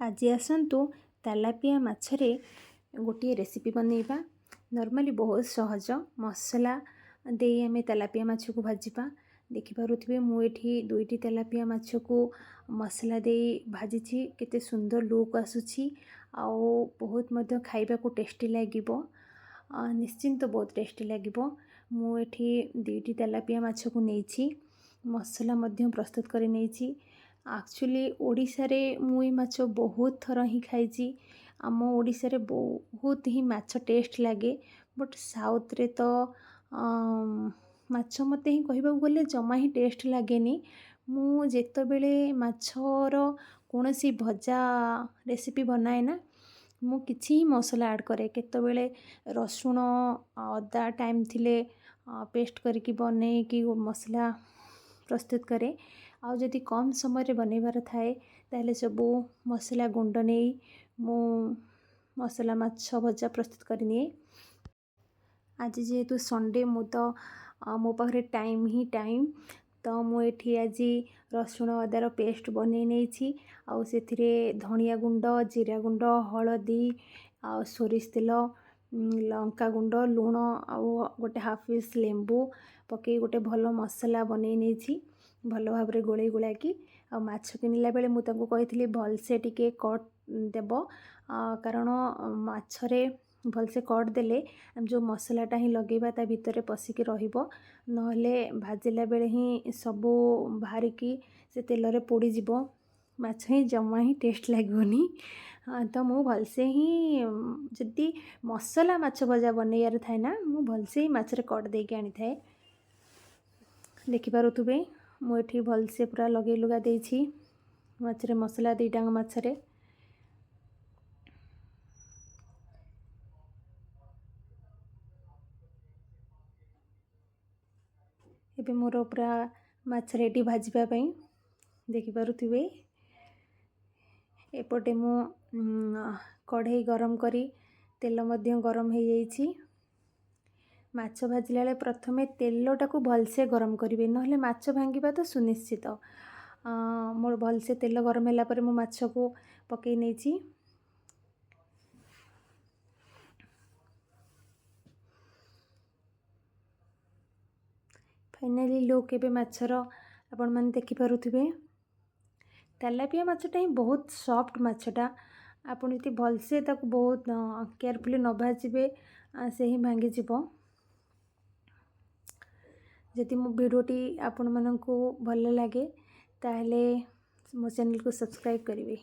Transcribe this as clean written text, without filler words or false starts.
ଆଜି ଆସନ୍ତୁ ତେଲାପିଆ ମାଛରେ ଗୋଟିଏ ରେସିପି ବନେଇବା। ନର୍ମାଲି ବହୁତ ସହଜ, ମସଲା ଦେଇ ଆମେ ତେଲାପିଆ ମାଛକୁ ଭାଜିବା। ଦେଖିପାରୁଥିବେ ମୁଁ ଏଠି ଦୁଇଟି ତେଲାପିଆ ମାଛକୁ ମସଲା ଦେଇ ଭାଜିଛି। କେତେ ସୁନ୍ଦର ଲୁକ୍ ଆସୁଛି ଆଉ ବହୁତ ମଧ୍ୟ ଖାଇବାକୁ ଟେଷ୍ଟି ଲାଗିବ, ନିଶ୍ଚିନ୍ତ ବହୁତ ଟେଷ୍ଟି ଲାଗିବ। ମୁଁ ଏଠି ଦୁଇଟି ତେଲାପିଆ ମାଛକୁ ନେଇଛି, ମସଲା ମଧ୍ୟ ପ୍ରସ୍ତୁତ କରି ନେଇଛି। ଆକ୍ଚୁଆଲି ଓଡ଼ିଶାରେ ମୁଁ ଏଇ ମାଛ ବହୁତ ଥର ହିଁ ଖାଇଛି। ଆମ ଓଡ଼ିଶାରେ ବହୁତ ହିଁ ମାଛ ଟେଷ୍ଟ ଲାଗେ, ବଟ୍ ସାଉଥ୍ରେ ତ ମାଛ ମୋତେ ହିଁ କହିବାକୁ ଗଲେ ଜମା ହିଁ ଟେଷ୍ଟ ଲାଗେନି। ମୁଁ ଯେତେବେଳେ ମାଛର କୌଣସି ଭଜା ରେସିପି ବନାଏ ନା, ମୁଁ କିଛି ହିଁ ମସଲା ଆଡ଼୍ କରେ। କେତେବେଳେ ରସୁଣ ଅଦା ଟାଇମ୍ ଥିଲେ ପେଷ୍ଟ କରିକି ବନେଇକି ମସଲା ପ୍ରସ୍ତୁତ କରେ। ଆଉ ଯଦି କମ୍ ସମୟରେ ବନେଇବାର ଥାଏ ତାହେଲେ ସବୁ ମସଲା ଗୁଣ୍ଡ ନେଇ ମୁଁ ମସଲା ମାଛ ଭଜା ପ୍ରସ୍ତୁତ କରିନିଏ। ଆଜି ଯେହେତୁ ସଣ୍ଡେ, ମୁଁ ତ ମୋ ପାଖରେ ଟାଇମ୍ ହିଁ ଟାଇମ୍, ତ ମୁଁ ଏଠି ଆଜି ରସୁଣ ଅଦାର ପେଷ୍ଟ ବନେଇ ନେଇଛି। ଆଉ ସେଥିରେ ଧନିଆ ଗୁଣ୍ଡ, ଜିରା ଗୁଣ୍ଡ, ହଳଦୀ ଆଉ ସୋରିଷ ତେଲ, ଲଙ୍କା ଗୁଣ୍ଡ, ଲୁଣ ଆଉ ଗୋଟେ ହାଫ୍ ପିସ୍ ଲେମ୍ବୁ ପକାଇ ଗୋଟେ ଭଲ ମସଲା ବନେଇ ନେଇଛି, ଭଲ ଭାବରେ ଗୋଳେଇ ଗୋଳାଇକି। ଆଉ ମାଛ କିଣିଲା ବେଳେ ମୁଁ ତାଙ୍କୁ କହିଥିଲି ଭଲସେ ଟିକେ କଟ୍ ଦେବ, କାରଣ ମାଛରେ ଭଲସେ କଟ୍ ଦେଲେ ଆମେ ଯେଉଁ ମସଲାଟା ହିଁ ଲଗେଇବା ତା ଭିତରେ ପଶିକି ରହିବ, ନହେଲେ ଭାଜିଲା ବେଳେ ହିଁ ସବୁ ବାହାରିକି ସେ ତେଲରେ ପୋଡ଼ିଯିବ, ମାଛ ହିଁ ଜମା ହିଁ ଟେଷ୍ଟ ଲାଗିବନି। ତ ମୁଁ ଭଲସେ ହିଁ ଯଦି ମସଲା ମାଛ ଭଜା ବନେଇବାର ଥାଏ ନା, ମୁଁ ଭଲସେ ହିଁ ମାଛରେ କଟ୍ ଦେଇକି ଆଣିଥାଏ। ଦେଖିପାରୁଥିବେ ମୁଁ ଏଠି ଭଲସେ ପୁରା ଲଗେଇ ଲୁଗା ଦେଇଛି ମାଛରେ ମସଲା, ଦୁଇଟାଙ୍କ ମାଛରେ। ଏବେ ମୋର ପୁରା ମାଛ ରେଡ଼ି ଭାଜିବା ପାଇଁ, ଦେଖିପାରୁଥିବେ। ଏପଟେ ମୁଁ କଢ଼େଇ ଗରମ କରି ତେଲ ମଧ୍ୟ ଗରମ ହେଇଯାଇଛି। ମାଛ ଭାଜିଲା ବେଳେ ପ୍ରଥମେ ତେଲଟାକୁ ଭଲସେ ଗରମ କରିବେ, ନହେଲେ ମାଛ ଭାଙ୍ଗିବା ତ ସୁନିଶ୍ଚିତ। ମୋର ଭଲସେ ତେଲ ଗରମ ହେଲା ପରେ ମୁଁ ମାଛକୁ ପକାଇ ନେଇଛି। ଫାଇନାଲି ଲୁକ୍ ଏବେ ମାଛର ଆପଣମାନେ ଦେଖିପାରୁଥିବେ। ତେଲାପିଆ ମାଛଟା ହିଁ ବହୁତ ସଫ୍ଟ ମାଛଟା, ଆପଣ ଯଦି ଭଲସେ ତାକୁ ବହୁତ କେୟାରଫୁଲି ନ ଭାଜିବେ ସେ ହିଁ ଭାଙ୍ଗିଯିବ। ଯଦି ମୋ ଭିଡ଼ିଓଟି ଆପଣମାନଙ୍କୁ ଭଲ ଲାଗେ ତାହେଲେ ମୋ ଚ୍ୟାନେଲକୁ ସବସ୍କ୍ରାଇବ୍ କରିବେ।